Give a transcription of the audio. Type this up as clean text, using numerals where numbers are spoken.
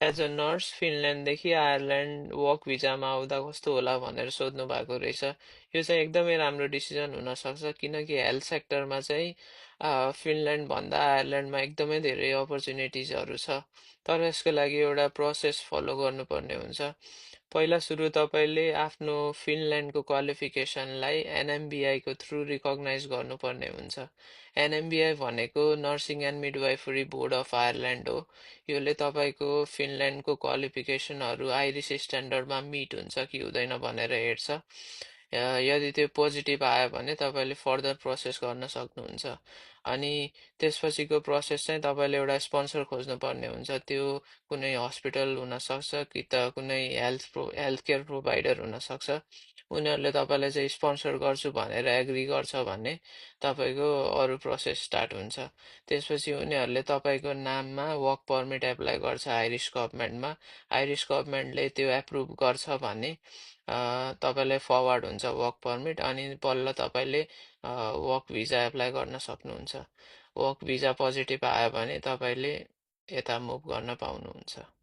As a nurse फिनल्यान्डदेखि Ireland work भिजामा आउँदा कस्तो होला भनेर सोध्नु भएको रहेछ। यो चाहिँ एकदमै राम्रो डिसिजन हुनसक्छ किनकि हेल्थ सेक्टरमा चाहिँ फिनल्यान्डभन्दा आयरल्यान्डमा एकदमै धेरै अपर्च्युनिटिजहरू छ। तर यसको लागि एउटा प्रोसेस फलो गर्नुपर्ने हुन्छ। पहिला सुरु तपाईँले आफ्नो फिनल्यान्डको क्वालिफिकेसनलाई एनएमबिआईको थ्रु रिकगनाइज गर्नुपर्ने हुन्छ। एनएमबिआई भनेको nursing and midwifery board of Ireland हो। योले तपाईँको फिनल्यान्डको क्वालिफिकेसनहरू आइरिस स्ट्यान्डर्डमा मिट हुन्छ कि हुँदैन भनेर हेर्छ। यदि त्यो पोजिटिभ आयो भने तपाईँले फर्दर प्रोसेस गर्न सक्नुहुन्छ। अनि त्यसपछिको प्रोसेस चाहिँ तपाईँले एउटा स्पोन्सर खोज्नुपर्ने हुन्छ। त्यो कुनै हस्पिटल हुनसक्छ कि त कुनै हेल्थ केयर प्रोभाइडर हुनसक्छ। उनीहरूले तपाईँलाई चाहिँ स्पोन्सर गर्छु भनेर एग्री गर्छ भने तपाईँको अरू प्रोसेस स्टार्ट हुन्छ। त्यसपछि उनीहरूले तपाईँको नाममा वर्क पर्मिट एप्लाई गर्छ आइरिस गभर्मेन्टमा। आइरिस गभर्मेन्टले त्यो एप्रुभ गर्छ भने तपाईँलाई फरवर्ड हुन्छ वर्क पर्मिट अनि बल्ल तपाईँले वर्क भिजा एप्लाई गर्न सक्नुहुन्छ। वर्क भिजा पोजिटिभ आयो भने तपाईँले यता मुभ गर्न पाउनुहुन्छ।